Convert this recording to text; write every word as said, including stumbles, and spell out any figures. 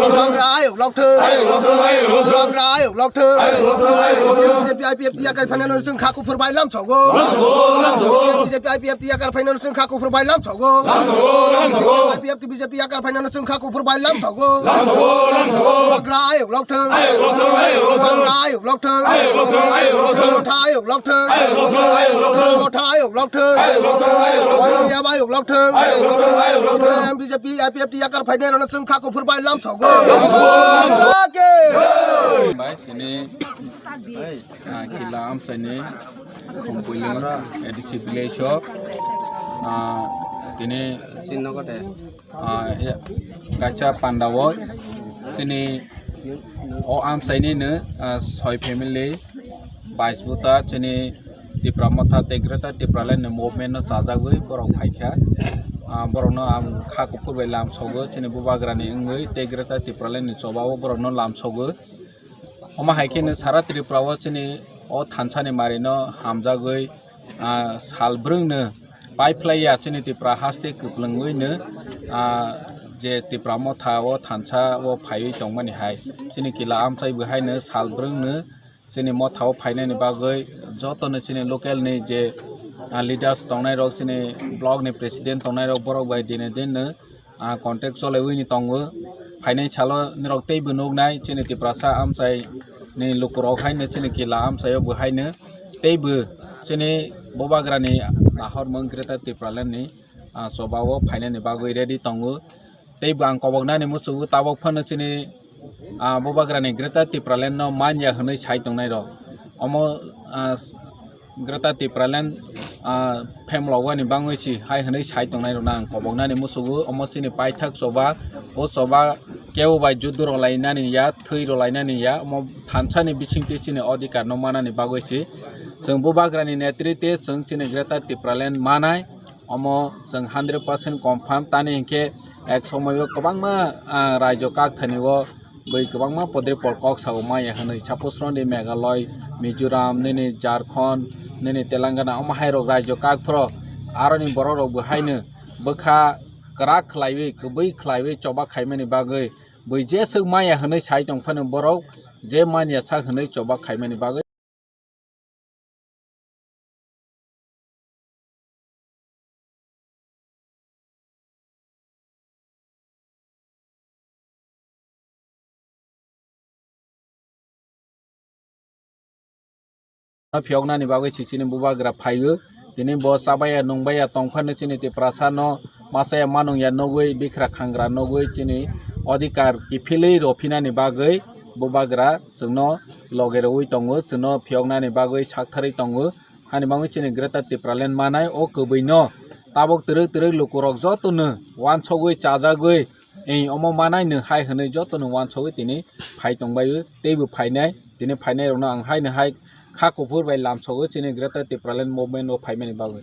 Bubagra ayuk lokthung. Ayuk lokthung, ayuk lokthung. Bubagra ayuk lokthung. Ayuk lokthung, ayuk lokthung. B J P I P F T yakar phainano chwng kha kuphur bai lamsogo. Lamsogo, lamsogo. B J P I P F T yakar phainano chwng kha kuphur bai lamsogo. Lamsogo, lamsogo. B J P I P F T B J P yakar phainano chwng kha kuphur bai lamsogo. Lamsogo, lamsogo. Bubagra ayuk lokthung. Ayuk lokthung, ayuk lokthung. Bubagra ayuk lokthung. Ayuk lokthung, ayuk lokthung. Motha ayuk lokthung. Ayuk lokthung, ayuk lokthung. Motha ayuk lokthung. Ayuk lokthung, ayuk lokthung. Y T F ayuk lokthung. Ayuk lokthung, ayuk lokthung. B J P I P F T yakar phainai rokno chwng kha kuphur bai lamsogo. Bai, tini, ah, Kila Amchaini Khumpuilung A D C village o, ah, tini, ah, ya, kaisa panda o chini o amchaini no, ah, soi family, bais buta chini Tipra Motha tei Greater Tipraland ni movement no chajagwi borok phaikha. Ah, borokno ang kha kuphur bai lamsogo chini Bubagrani wngwi tei Greater Tipraland ni choba o borokno lamsogo. Omo hai khe no sara Tripura o chini o thansa ni mari no hamjagwi, ah, sal brwng no pai phlai ya chini Tipra haste kwplwngwi no, ah, je Tipra Motha o thansa o phaiwi tongmani hai chini Kila Amchai bo hai no sal brwng no chini Motha o phainani bagwi joto no chini local ni je, ah, leaders tongnai rok chini block ni president tongnai rok borok bai dine din no ah, contact cholaiwi ni tongo. Phainai salo norok teibo nuknai chini Tiprasa amchai ni lukurok haino chini Kila amchaio bo haino teibo chini Bubagrani nahormung Greater Tipraland ni, ah, chobao phainani bagwi ready tongo. Teibo ang koboknani muchugo tabok phano chini, ah, Bubagrani Greater Tipraland no manya hwnwi sai tongnai rok. Omo, ah, Greater Tipraland, ah, phem logani bangwi si hai hwnwi sai tongnai rokno ang koboknani muchugo. Omo chini paithak choba, o choba kebo bai judu rok lainani ya, thwi rok lainani ya, omo thansa ni bisingtwi chini odhikar no manani bagwi si. Chwng Bubagrani netrite chwng chini Greater Tipraland manai. Omo chwng hundred percent confirm, tani hinkhe ek somoio kwbangma, ah, raijo kakthani o bwi kwbangma podre pol kok sao maya hwnwi. Suppose roni Meghalaya, Mizoram, nini Jharkhand, nini Telangana, omo hai rok raijo kak phro aroni borok rok bo haino bwkha kwrak khlaiwi, kwbwi khlaiwi choba khaimani bagwi bwi jeswk maya hwnwi sai tong phano borok je manya sak hwnwi choba khaimani bagwi. Phiyoknani bagwi si chini Bubagra phaio. Tini bo chabaiya nungbaiya tongphano chini Tiprasa no machaya manungya nugwi, bikra khangra nugwi chini odhikar kiphilwi rwphinani bagwi Bubagra chwngno loge rwui tongo, chwngno phiyoknani bagwi saktharwi tongo. Hani bagwi chini Greater Tipraland manai o kwbwi no tabok twrwk twrwk lukurok jotono wansogwi chajagwi, ei omo manai no hai hwnwi jotono wansogwi tini phai tongbaio, teibo phainai, tini phainai rokno ang haino hai kha kuphur bai lamsogo chini Greater Tipraland movement o phaimani bagwi.